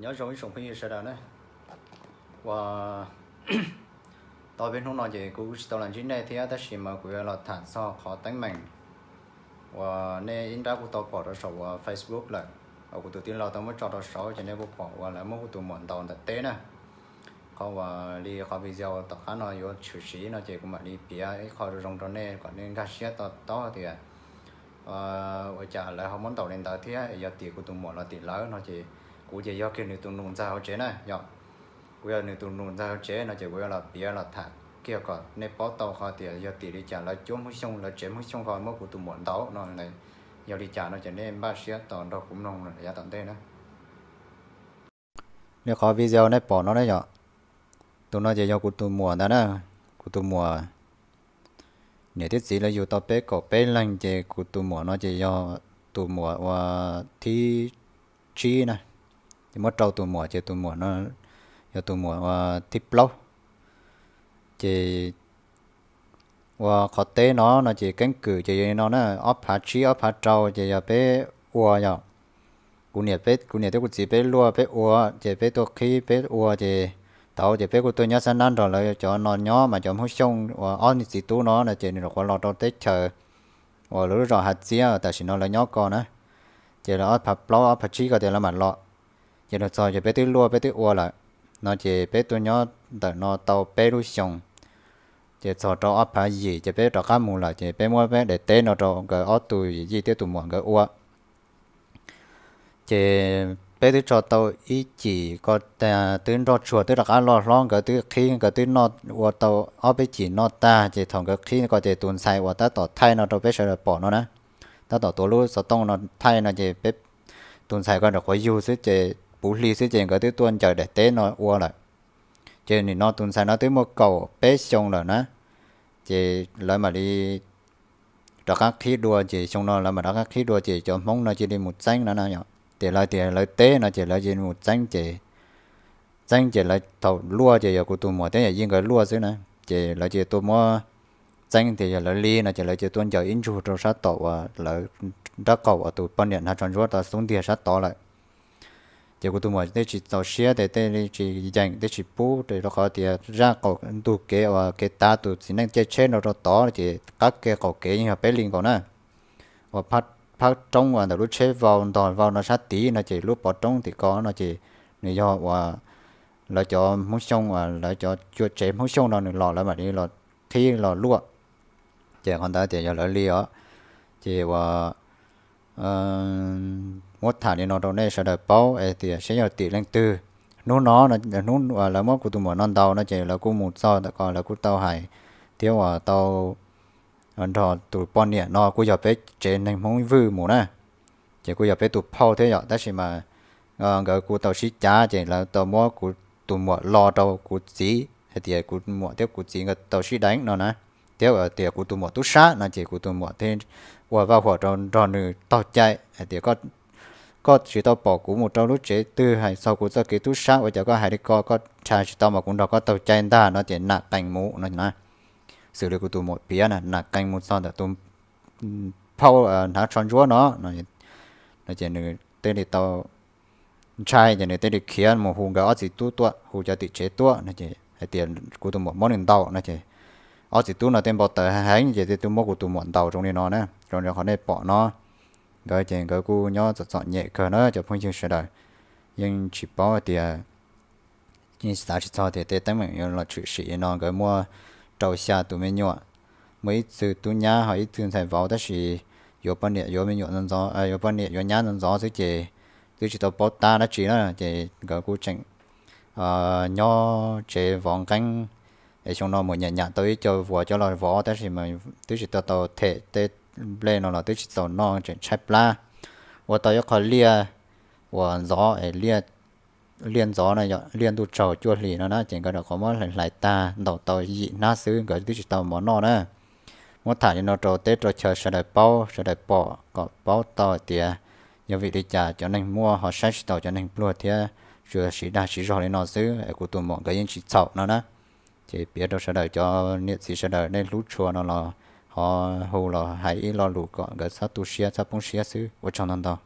Nyob zoo ib tsoom phooj ywg sawv daws na, uas tau peb hnub no ces kuv tsis tau los ntsib nej thiab, tab sis mas kuv yuav los tham txog qhov teeb meem uas nej ib nrab kuj tau pom rau saum uas Facebook lawm, uas kuv tus tij laug tau muab tso rau saud ces nej kuj pom uas lawv muab kuv tus muam ntaus ntawm teb na. Qhov uas li qhov video tom qab no yuav tshwm sim no ces kuv mam li piav ib qho zoo zoo rau nej kom nej nkag siab to taub tias ua cas lawv ho muab ntaus li ntawd thiab yog tim kuv tus muam los tim lawv no ces kuv ces yog kiag nws tus nus ntxawg hauv tsev na yom. Kuv yog nws tus nus ntxawg hauv tsev no ces kuv yuav los piav los tham kiag kom nej paub tau qhov tias yog tim li cas lawv cuab Hmoob Xyooj, lawv tsev Hmoob Xyooj ho muab kuv tus muam ntaus no, yog li cas no ces nej npaj siab tos nrog kuv mloog yav tom ntej na. Li qhov video nej pom no ne yom, tus no ces yog kuv tus muam ntag na. Kuv tus muam, niam thiab txiv lawv yug tau peb kaum peb leeg ces kuv tus muam no ces yog tus muam uas thib tsib na, ces muab rau tus muam ces tus muam no yog tus muam uas thib plaub. Ces ua qhov teb no no ces keeb kwm ces yog li no na, ob phav tsib ob phav rau ces yog peb ua yom. Kuv niam, kuv niam thiab kuv txiv peb luaj peb ua, ces peb tuaj qhib peb ua ces thaum ces peb kuj tuaj nyob xab nab nrog lawv cov no nyob mas cov Hmoob Xyooj uas ob niag txiv tub no no ces nws nyuam qhuav los rau teb chaws uas lawv lub zos Hav Txiab tam sim no lawv nyob ko na. Ces lawv ob phav plaub ob phav tsib ko tias lawv mam los, ces nws txog ces peb twb luaj peb twb ua lawm no ces peb tuaj nyob ntawm no tau peb lub xyoos. Ces txog rau ob phav yim ces peb rov qab mus lawm ces peb muab peb daim teb no rau nkawd ob tug yij thiab tus muam nkawd ua. Ces peb twb tso tau ib cim ko tag twb nroj tsuag twb rov qab loj hlob, nkawd twb qhib nkawd twb noj ua tau ob peb cim noj tag ces thaum nkawd qhib ko ces tus ntxhais uas tab tom thaij no rau peb sawv daws pom no na, tab tom tuav lub xov tooj no thaij no ces peb, tus ntxhais ko nyuam qhuav yug xwb ces puv hli xwb ces nkawd twb tuaj ncaws daim teb no ua lawm. Ces nim no tus ntxhais no twb muaj kaum peb xyoo lawm na, ces lawv mam li rov qab qhib dua ces xyoo no lawv mam rov qab qhib dua ces cov Hmoob no cia li mus txeeb no na yom. Ces lawv tias lawv teb no ces lawv cia li mus txeeb ces, txeeb ces lawv thaum luaj ces yog kuv tus muam thiab yawm yij nkawd luaj xwb na, ces lawv cia li tuaj muab txeeb tias yog lawv li no ces lawv cia li tuaj ncaws ib ntsug rau sab tom uas lawv nraub qaum uas tus poj niam hnav tsho ntsuab tau xub ntiag sab tod lawm. Ces kuv tus muam tej tsis txaus siab ces tej tsis yeem tej tsis pub rau qhov tias zaj qaum ntug kev uas kev tav tus txiv neej caij tsheb no rau tod ces qab kev qaum kev yeej yog peb li nkaus na, uas phab roob uas ntawm lub tsheb vau ntog vau no sab tid no ces lub pov roob tim ko no ces nws yog uas lawv cov Hmoob Xyooj uas lawv cov cuab tsev Hmoob Xyooj no nws los lawv mam li los qhib los luaj. Ces qhov ntawd tias yog lawv li os. Ces uas muab tham li no rau nej sawv daws paub es tias saib yog tim leej twg. Hnub no, hnub lawv muab kuv tus muam no ntaus no ces lawv kuj mus txog ntawm ko lawv kuj tau hais thiab uas tau nrog tus poj niam no kuj yog peb tsev neeg Hmoob Vwj mus na, ces kuj yog peb tus phauj thiab yom, tab sis mas nkawd kuj tau sib cav ces lawv tau muab kuv tus muam lo rau kuv txiv hais tias kuv muam thiab kuv txiv nkawd tau sib deev no na, thiab tias kuv tus muam tub sab no ces kuv tus muam thiaj ua vaj huam rau nrog nws taug cai hais tias koj tsis tau pom kuv mus rau lub tsev twg hais txog kuv txoj kev tub sab ua cas koj hais li ko, koj nrhiav tsis tau mas kuv nrog koj taug cai ntag no ces nam qees mus no na. Xws li kuv tus muam piav na, nam qees mus txog ntawm tus phauj hnav tsho ntsuab no no ces nws thiaj li tau ntshai ces nws thiaj li khiav mus hu nkawd ob txiv tub tuaj, hu cov tim tsev tuaj no ces hais tias kuv tus muam muab nws ntaus no ces ob txiv tub no thiaj npau taws heev ces thiaj tuaj muab kuv tus muam ntaus zoo li no na, zoo li qhov nej pom no. Nkawd ces nkawd kuj nyob txom txom nyem kawg na cov phooj ywg sawv daws, yeej tsis paub tias, yeej xav tsis txog tias tej teeb meem yuav los tshwm sim li no. Nkawd muaj rau xya tus me nyuam, muaj ib txwg tub nyab ho ib txwg ntxhais vauv, tab sis yuav poj niam yuav me nyuam ntxov ntxov, yuav poj niam yuav nyab ntxov ntxov xwb ces twb tsis tau paub tab dab tsi na, ces nkawd kuj tseem nyob tsev vov nqeeb es xyoo no mus nyam nyam tau ib co vuas coj los vov tab sis mas twb tsis tau tau them tej nplej no los twb tsis txaus noj tseem tshaib plab. Ua tau ib qho liaj uas ntxov es liaj ntxov no, liaj ntuj tsaug cuaj hlis no na, ces nkawd nyuam qhuav muab hlais hlais tag ntaus tau yim hnab xwb, nkawd twb tsis tau mov noj na. Muab tham li no rau teb rau chaw sawv daws paub sawv daws pom kom paub tau hais tias yog vim li cas cov neeg muaj ho saib tsis taus cov neeg pluag thiab tsuas siv dag siv zog li no xwb es kuv tus muam nkawd yeej tsis txhaum no na. Ces piav rau sawv daws cov niam txiv sawv daws nej hlub tshua no los ho hu los hais ib lo lus kom nkawd txhob tu siab txhob poob siab xwb. Ua tsaug ntau ntau.